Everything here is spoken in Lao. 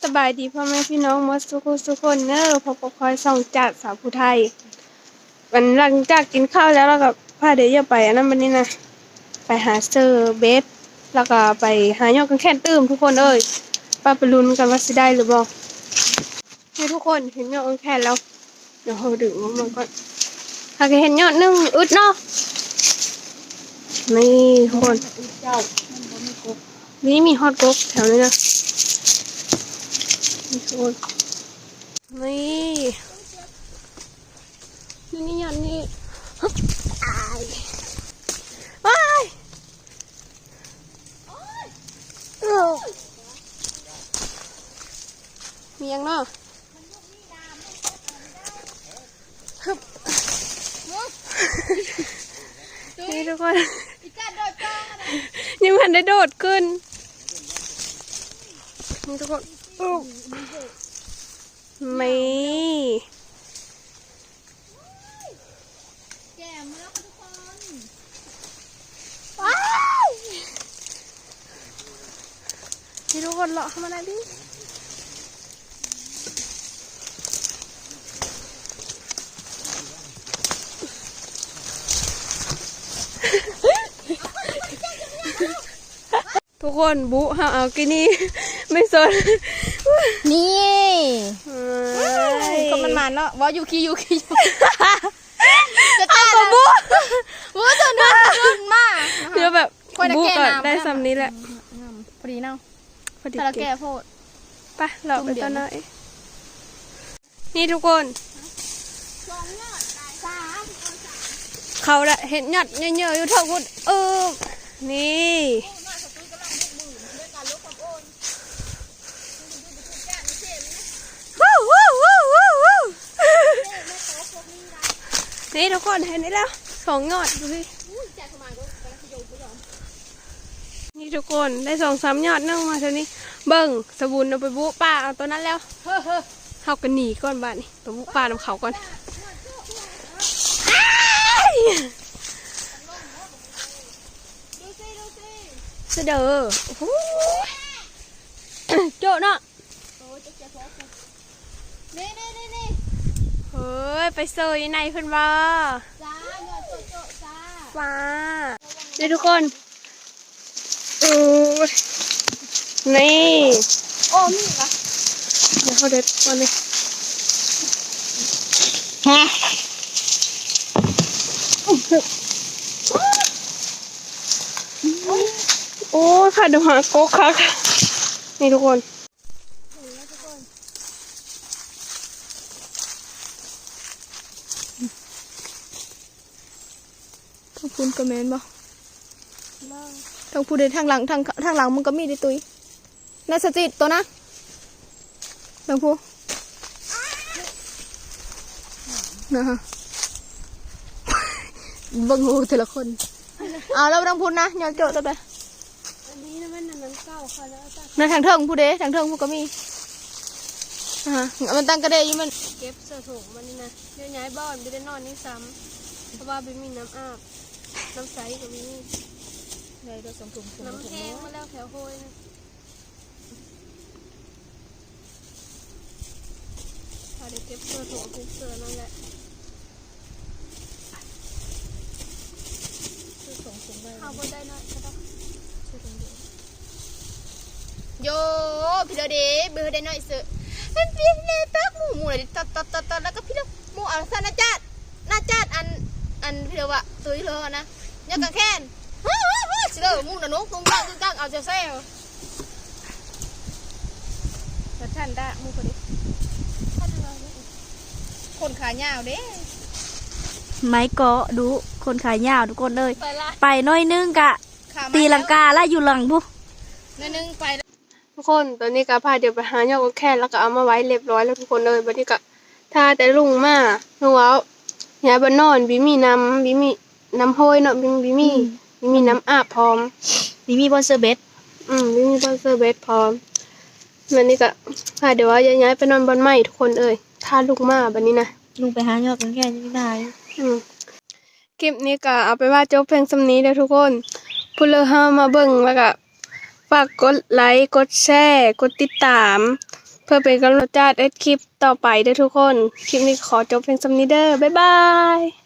ສະບາຍດີພໍ່ແມ່ພີ່ນ້ອງໝົດສູ່ຜູ້ສູ່ຄົນເດີ ພົບກັບຂ້ອຍຊ່ອງຈາກສາວຜູ້ໄທ. ອັນ ຫຼັງຈາກກິນເຂົ້າແລ້ວ ແລ້ວກໍພາເດຍວໄປອັນນັ້ນບັດນີ້ນະ ໄປຫາເຊີເບັດ ແລ້ວກໍໄປຫາຍອດກາງແຂ້ນຕື່ມທຸກຄົນເອີຍ. ໄປ ໄປລຸ້ນກັນວ່າຊິໄດ້ຫຼືບໍ່. ນີ້ທຸກຄົນ ເຫັນຍອດກາງແຂ້ນແລ້ວ ດຽວເຮົາດຶງອອກມາກ່ອນ. ຫາກະເຫັນຍອດໜຶ່ງອຶດເນາະ. ນີ້ທຸກຄົນ ນີ້ມີຮອດກົກແຖວນີ້ນະ. ນີ້ທຸກຄົນ ນີ້ ນີ້ ນີ້ຍອດນີ້. ອ້າຍ ອ້າຍ ເອີ ມີຫຍັງເນາະ? ຮຶບ ນີ້ທຸກຄົນ ອີກາດໂດດກ່ອນ ຍັງບໍ່ທັນໄດ້ໂດດຂຶ້ນ. ນີ້ທຸກຄົນ ອຸ້ ນີ້ ແກມມາແລ້ວຄ່ະທຸກຄົນ. ວ້າຍ ນີ້ທຸກຄົນ ເລາະເຂົ້າມາໄດ້ດິ. ທຸກຄົນ ບຸເຮົາເອົາກີ່ນີ້ໄປສົດ ນີ້ ເອີຍ ກໍມັນມາເນາະ ເວົ້າຢູ່ຂີ້ຢູ່ຂີ້ຢູ່ ຈະຕາຍແລ້ວ ບຸ ບຸ ໂດນ ໂດນ ໂດນມາ ດຽວແບບ ຂ້ອຍນະ ບຸ ແກ່ ກໍ ນ້ຳ ໄດ້ຊ່ຳນີ້ແຫຼະ ພໍດີເນາະ ພໍດີ ແຕ່ລະແກ່ໂພດ ໄປ ເລາະໄປຕໍ່ໜ້າອີກ. ນີ້ທຸກຄົນ ເຂົາລະເຫັນຍອດເຍີ້ໆຢູ່ເທິງພຸ້ນ ເອີ ນີ້ ນີ້ທຸກຄົນ ເຫັນນີ້ແລ້ວ ສອງຍອດຢູ່ພີ້. ນີ້ທຸກຄົນ ໄດ້ສອງສາມຍອດໜຶ່ງມາເທື່ອນີ້. ເບິ່ງ ສະບຸນເອົາໄປບຸປ່າເອົາຕົວນັ້ນແລ້ວ ເຮົາກໍໜີກ່ອນບາດນີ້ ໄປບຸປ່ານຳເຂົາກ່ອນ. ສະເດີ ໂອ້ໂຫ ໂຈະເນາະ. ໂອ້ຍ ເຈົ້າເຈົ້າໂທ ນີ້ໆໆໆ ເຮີ້ຍ ໄປເຊີຢູ່ໃນເພິ່ນບໍ່? ຈ້າ ຍອດໂຈະໆ ຈ້າ ວ້າ ນີ້ທຸກຄົນ ໂອ້ຍ ນີ້ ໂອ້ ມີຫວະ ດຽວເຮົາເດັດກ່ອນເລີຍ ຮະ ໂອ້ຍ ຂາດຫາກົກຄັກ ນີ້ທຸກຄົນ. ທາງພຸ້ນກໍແມ່ນບໍ່? ບໍ່ ທາງພຸ້ນເດ້ ທາງຫຼັງ ທາງ ທາງຫຼັງມັນກໍມີເດ້ຕຸ້ຍ ນາສະຈິດໂຕນະ ເບິ່ງພຸ້ນ ນະ ເບິ່ງໂຫແຕ່ລະຄົນ. ເອົາແລ້ວທາງພຸ້ນນະ ຍອດໂຈະຕໍ່ໄປ. ອັນນີ້ນະ ມັນ ມັນເກົ່າ ຂ້ອຍເລີຍເອົາຈາກ ນັ້ນທາງເທິງພຸ້ນເດ້ ທາງເທິງພຸ້ນກໍມີ ອາ ມັນຕັ້ງກະເດຢູ່ ມັນເກັບເສື້ອຖົງມັນນີ້ນະ ເດີຍ້າຍບ່ອນ ບໍ່ໄດ້ນອນນີ້ຊ້ຳ ເພາະວ່າບໍ່ມີນ້ຳອາບ ນ້ຳໃສກໍບໍ່ມີ ໄດ້ ໄດ້ສອງຖົງ ນ້ຳແຫ້ງໝົດແລ້ວ ແຖວໂຮຍນະ. ຖ້າໄດ້ເກັບເສື້ອຖົງເກັບເສື້ອນັ້ນແຫຼະ ຊື້ສອງຖົງໄວ້ ເຮົາບໍ່ໄດ້ນ້ອຍກະດອກ ຊື້ຖົງດຽວ ໂຢ ພີ່ລະເດ ເບີໄດ້ນ້ອຍເສີ ເປັນພີ່ເລປັກໝູ ໝູລະຕອດໆໆ ແລ້ວກໍພີ່ລະ ໝູເອົາຊະນະຈັດ ນະຈັດ ອັນ ອັນ ພີ່ລະວະ ຕຸ້ຍເລີນະ ຍອດກາງແຂນ ຊິເລີ ໝູນະນົກ ຕຸ້ງຕັງ ຕຸ້ງຕັງ ເອົາແຊວໆ. ບໍ່ທັນດາໝູ່ເພິ່ນເດ້ ຄົນຂາຍາວເດ້ ໄມ້ເກາະດຸ ຄົນຂາຍາວທຸກຄົນເອີຍ ໄປໜ້ອຍໜຶ່ງກະຕີລັງກາລະຢູ່ຫຼັງພຸ້ນ ໜ້ອຍໜຶ່ງໄປ. ທຸກຄົນ ຕອນນີ້ກະພາດຽວໄປຫາຍອດກາງແຂນ ແລ້ວກະເອົາມາໄວ້ລຽບຮ້ອຍແລ້ວທຸກຄົນເອີຍ ບັດນີ້ກະຖ້າແຕ່ລຸງມາ ເຮົາເວົ້າ ຍາຍບໍ່ນອນ ບີມີນ້ຳ ບີມີ ນ້ຳຫ້ອຍເນາະ ບີ ບີມີ ອືມ ບີມີ ອືມ ນ້ຳອາບພ້ອມ ບີມີບ່ອນເຊີເບັດ ອືມ ບີມີບ່ອນເຊີເບັດພ້ອມ. ບັດນີ້ກະ ພາດຽວວ່າຈະຍ້າຍໄປນອນບ່ອນໃໝ່ທຸກຄົນເອີຍ ຖ້າລຸງມາບັດນີ້ນະ ລຸງໄປຫາຍອດກາງແຂນຢູ່ນາຢູ່ ອືມ. ຄລິບນີ້ກະເອົາເປັນວ່າຈົບພຽງສ່ຳນີ້ເດີທຸກຄົນ ຜູ້ເລີກເຮົາມາເບິ່ງ ແລ້ວກະ ຝາກກົດໄລ ກົດແຊ ກົດຕິດຕາມ ເພື່ອເປັນກຳລັງໃຈເຮັດຄລິບຕໍ່ໄປເດີທຸກຄົນ. ຄລິບນີ້ຂໍຈົບພຽງສ່ຳນີ້ເດີ. ບາຍບາຍ.